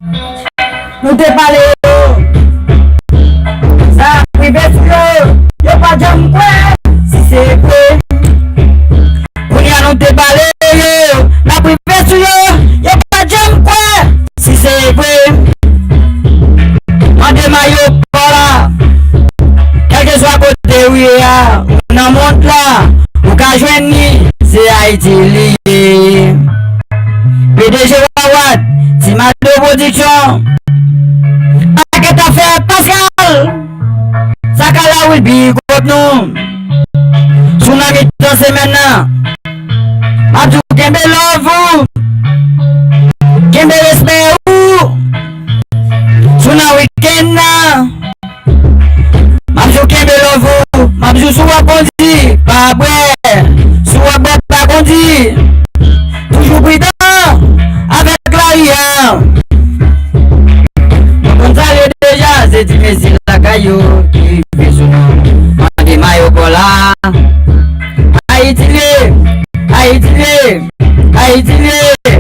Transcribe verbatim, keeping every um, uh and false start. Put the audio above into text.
Nou te pale yo, sa ap rive sou yo, yo pa janm kwè si se vre. Kounye a nou te pale yo, n ap rive sou yo, yo pa janm kwè si se vre. Mande mayo pa w la, kèlkeswa kote ou ye a, ou nan mond la, ou ka jwenn li, se Ayiti li ye. P D G Wawat, Ti Mado Production, pakèt afè Pascal, sa ka la wi big up nou. Sou nan mitan semèn nan, m ap di w kenbe love ou, kenbe respè ou. Sou nan wikenn nan, m ap di w kenbe love ou, m ap di w si w ap kondi, pa bwè. Si w ap bwè, pa kondi. Toujou pridan avèk lari a. Mwen konn sa yo deja, se ti mesye lakay yo ki rive sou nou. Mande mayo pa w la. Ayiti li ye, Ayiti li ye, Ayiti li ye.